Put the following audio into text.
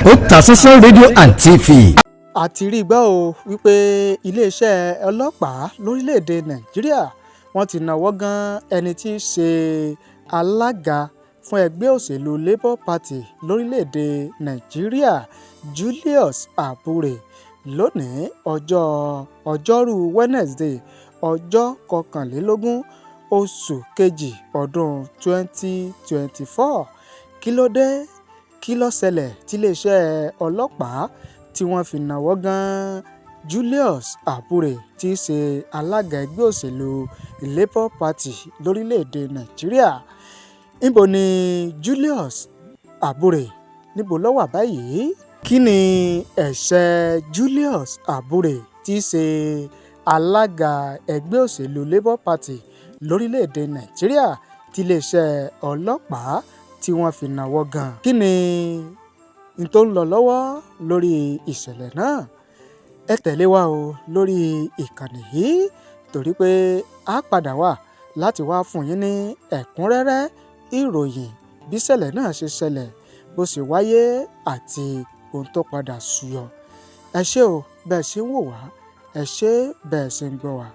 Otasansan rédíò and TV. Àti rí gbọ́ o wípé iléeṣẹ́ ọlọ́pàá lórílẹ̀‐èdè Nàìjíríà, wọ́n ti náwó gan ẹni tí í ṣe alága fún ẹgbẹ́ òṣèlú Labour Party lórílẹ̀‐èdè Nàìjíríà, Julius Abure, lónìí ọjọ́ ọjọ́rùú Wednesday, ọjọ́ 21 oṣù kejì ọdún 2024. Kí ló dé? Kí ló ṣẹlẹ̀ tíléeṣẹ́ ọlọ́pàá tí wọ́n fi náwó gan Julius Abure, tí í ṣe alága ẹgbẹ́ òṣèlú Labour Party lórílẹ̀‐èdè Nàìjíríà? Níbo ni Julius Abure, níbo ló wà báyìí? Kí ni ẹ̀ṣẹ̀ Julius Abure, tí í ṣe alága ẹgbẹ́ òṣèlú Labour Party lórílẹ̀‐èdè Nàìjíríà, tíléeṣẹ́ ọlọ́pàá tí wọ́n fi náwó gan? Kí ni n tó ń lọ lọ́wọ́ lórí ìṣẹ̀lẹ̀ náà? Ẹ tẹ̀lé wa o lórí ìkànnì yìí, torí pé a padà wà láti wá fún yín ní ẹ̀kúnrẹ́rẹ́ ìròyìn bí ìṣẹ̀lẹ̀ náà ṣe ṣẹlẹ̀, bó ṣe wáyé àti ohun tó padà súyọ. Ẹ ṣé o bẹ́ẹ̀ ṣe ń wò wá, ẹ ṣé bẹ́ẹ̀ ṣe ń gbọ́ wá.